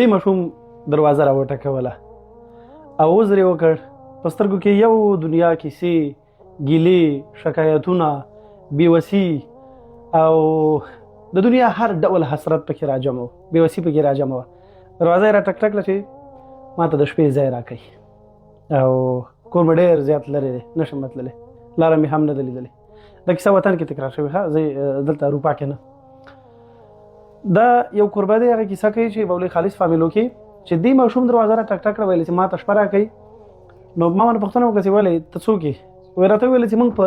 دې ماشوم دروازه راوټکوله او عذر یې وکړ. په سترګو کې یو دنیا کیسې، ګیلې، شکایتونه، بېوسي او د دنیا هر ډول حسرت پکې راجمع و، بېوسي پکې راجمع وه. دروازه یې را ټک ټک کړه چې ما ته د شپې ځای راکوي او کور مې ډېر زیات لرې دی، نشم تللی، لاره مې هم نه ده لیدلې. دا کیسه وطن کې تکرار شوې، ښه زه دلته اروپا کې نه. دا یو کوربه دی، هغه کیسه کوي چې مولوي خالص فامیلو کې چې دې ماشوم دروازه را ټک ټک کړه، ویل چې ما ته شپه راکوي. نو ما باندې پوښتنه وکړه چې ولې ته څوک یې؟ ویې راته وویل چې موږ په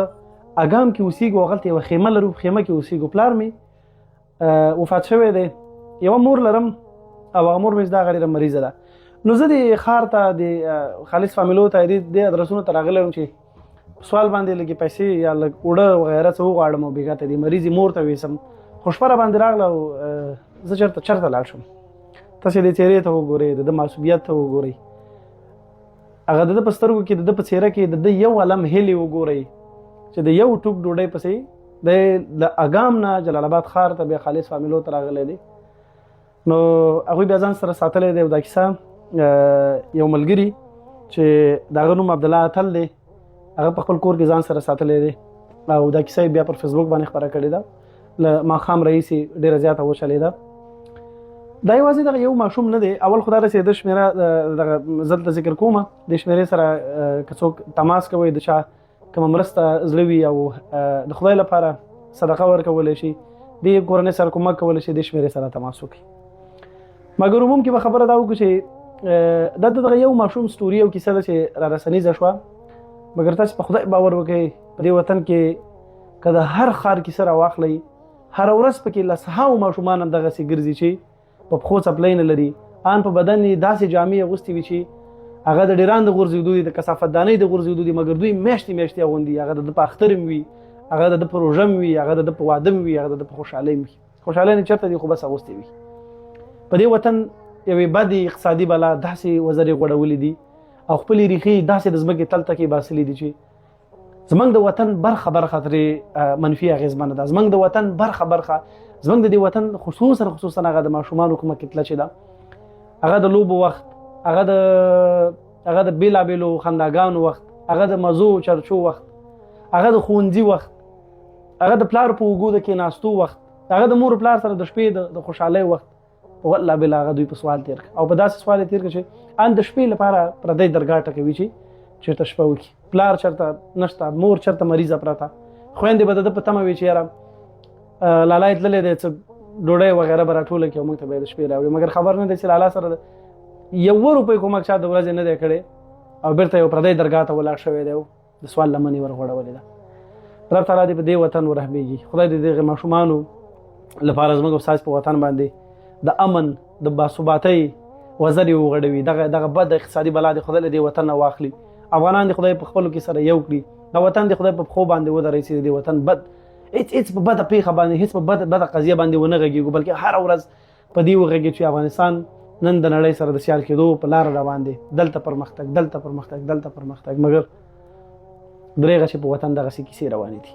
اګام کې اوسېږو، هغلته یوه خیمه لرو، خیمه کې اوسېږو. پلار مې وفات شوی دی، یوه مور لرم او هغه مور مې چې دا هغه ډېره مریضه ده. نو زه دې ښار ته د خالص فامیلو ته دې ادرسونو ته راغلی وم چې سوال باندې لږې پیسې یا لږ اوړه وغیره څه وغواړم او بېګا ته دې مریضې مور ته ویسم. خو شپه را باندې راغله او زه چېرته چېرته لاړ شم. تاسې دې څېرې ته وګورئ، د ده معصومیت ته وګورئ، هغه د ده په سترګو کې، د ده په څېره کې د ده یو علم هیلې وګورئ چې د یو ټوک ډوډۍ پسې د له اګام نه جلال آباد ښار ته بیا خالص فامیلو ته راغلی دی. نو هغوی بیا ځان سره ساتلی دی. او دا کیسه یو ملګري چې د هغه نوم عبدالله اتل دی، هغه په خپل کور کې ځان سره ساتلی دی او دا کیسه یې بیا پر فیسبوک باندې خپره کړې ده. له ماښام راهیسې ډېره زیاته وچلېده. دا یوازې دغه یو ماشوم نه دی. اول خو دا ده چې د شمېره دغه زه دلته ذکر کوم، د شمېرې سره که څوک تماس کوي، د چا کومه مرسته زړه وي او د خدای لپاره صدقه ورکولی شي، د کورنۍ سره کومک کولی شي، د شمېرې سره تماس وکړي. مګر عموم کې به خبره دا وکړو چې دا دغه یو ماشوم ستوري او کیسه ده چې را رسنیزه شوه. مګر تاسو په خدای باور وکړئ، په دې وطن کې که د هر ښار کیسه راواخلئ، هره ورځ پکې لسهاو ماشومان همدغسې ګرځي چې په پښو څپلۍ نه لري، ان په بدن یې داسې جامې اغوستې وي چې هغه د ډیران د غورځېدو دي، د کثافتدانۍ د غورځېدو دي، مګر دوی میاشتې میاشتې اغوندي. هغه د ده په اختر هم وي، هغه د ده په روژه هم وي، هغه د ده په واده هم وي، هغه د ده په خوشحالۍ هم وي. خوشحالۍ نه چېرته دي، خو بس اغوستې وي. په دې وطن یوې بدې اقتصادي بلا داسې وزرې غوړولې دي او خپلې ریښې داسې د ځمکې تل ته کې باسلې دي چې زمنګ د وطن برخه برخه ترې منفي اغېزمنه ده. زمنګ د وطن برخه برخه، زمنګ د دې وطن خصوصا خصوصا هغه د ماشومانو کومه کتله چې ده، هغه د لوبو وخت، هغه د بېلابېلو خنداګانو وخت، هغه د مزو چرچو وخت، هغه د ښوونځي وخت، هغه د پلار په اوږو د کېناستو وخت، هغه د مور پلار سره د شپې د خوشحالۍ وخت، والله بلا هغه دوی په سوال تیر کړ. او په داسې سوال یې تیر کړ چې ان د شپې لپاره پردی درګاه ټکوي چې چېرته شپه وکړي. پلار چېرته نشته، مور چېرته مریضه پرته، خویندې به د ده په تمه وي چې یاره لالا یې تللی دی، څه ډوډۍ وغیره به راټوله کړي او موږ ته به یې د شپې راوړي. مګر خبر نه دی چې لالا سره یوه روپۍ کومک چا د ورځې نه دی کړی او بېرته یو پردی درګاه ته ولاړ شوی دی او د سوال لمن یې ورغوړولې ده. رب تعالی دې په دې وطن ورحمېږي. خدای دې دغه ماشومانو لپاره زموږ او ستاسو په وطن باندې د امن د باثباتۍ وزرې وغړوي. دغه دغه بد اقتصادي بلا دې خدای له دې وطن نه واخلي. افغانان دې خدای په خپلو کې سره یو کړي. دا وطن دې خدای په پښو باندې ودروي چې دې وطن بد هیڅ هیڅ په بده پیښه باندې، هیڅ په بده بده قضیه باندې ونه غږېږو، بلکې هره ورځ په دې وغږي چې افغانستان نن د نړۍ سره د سیال کېدو په لار روان دی. دلته پرمختګ، دلته پرمختګ، دلته پرمختګ، مګر درېغه چې په وطن دغسې کیسې روانې دي.